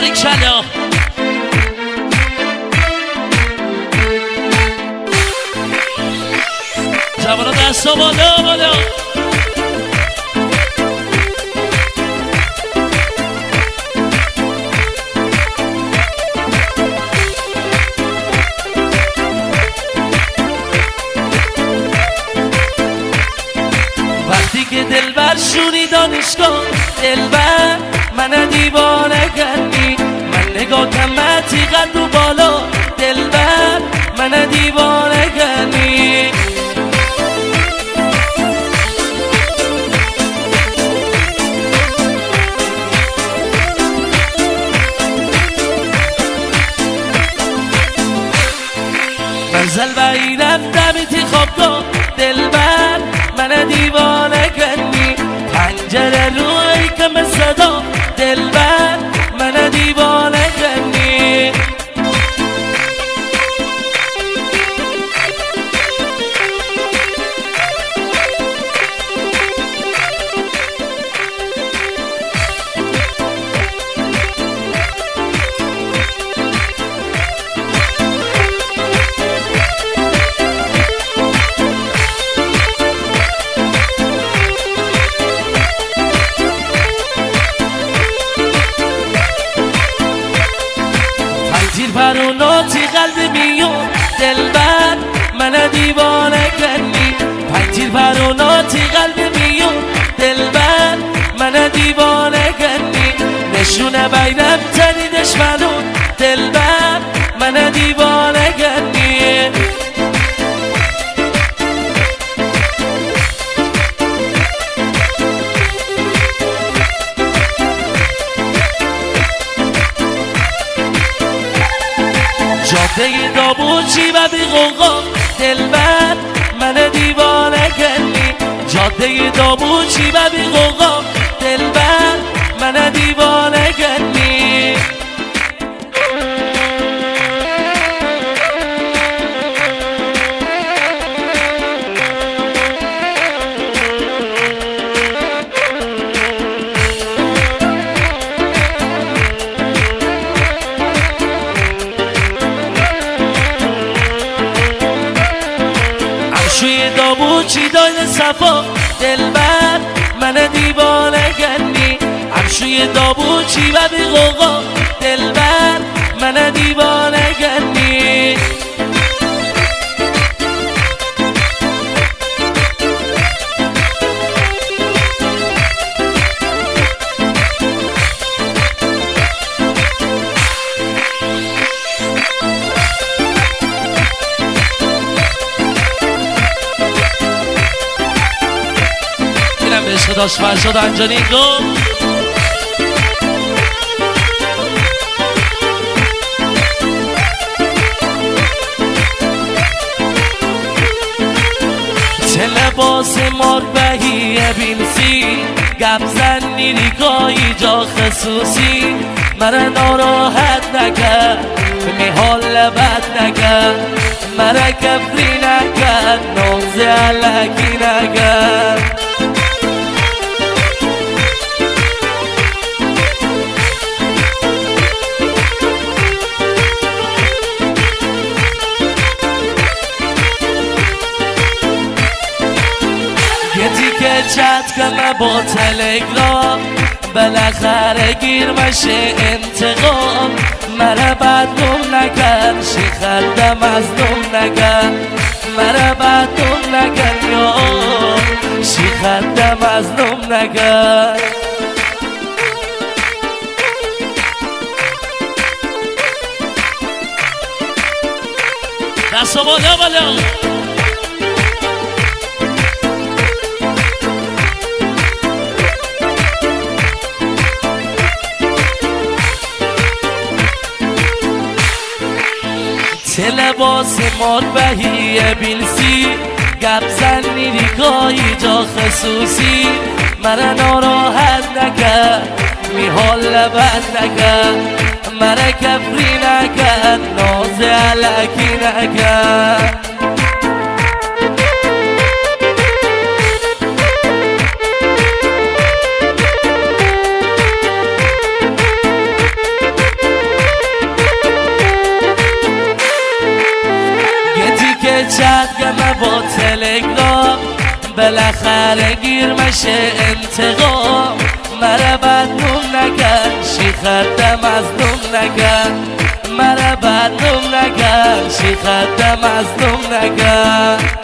باریکلا. جوانا دستا بالا بالا. وقتی که دلبر شونی دانشگاه، دلبر من دیوانه کنی، من نگاه کمتی قد و بالا، دلبر من دیوانه کنی. منزل بایی رفتم تی خوابگاه، دلبر من دیوانه کنی، پنجره روی کم صدا، دلبر من دیوانه کنی. پروناتی قلب میون، دلبر من دیوانه کنی، پنجیر پروناتی قلب میون، دلبر من دیوانه کنی، نشونه بیرم تنیدش منون، دلبر من دیوانه کنی. جاده دابوچی و بی قوقا، دلبر من دیوانه کنی، جاده دابوچی و بی قوقا، دلبر من دیوانه کنی. دابوچی داین صفا، دلبر من دیوانه کنی، همشوی دابوچی و بی قوقا، دلبر من دیوانه کنی. عشق داشت فرشاد انجانی گفت چه لباس مربهی بینسی، گپ زن نیریکایی جا خصوصی، مرا ناراحت نکرد، میحال بد نکرد، مرا کفری نکرد، نوز علکی نکرد. چت کنم با تلگرام، بالاخره گیر مشه انتقام، مرا بدنم نکن، شیخندم از نم نکن، مرا بدنم نکن یا شیخندم از نم نکن. دست بالا بالا. چه لباس مربهی بیلسی، گپ زن نیریکایی جا خصوصی، مرا ناراحت نکرد، میحال بد نکرد، مرا کفری نکرد، ناز علکی نکرد. چت گمه با تلگرام، بالاخره گیر مشه انتقام. مره بدنوم نکن شیخت مظلوم نکن، مره بدنوم نکن شیخت مظلوم نکن.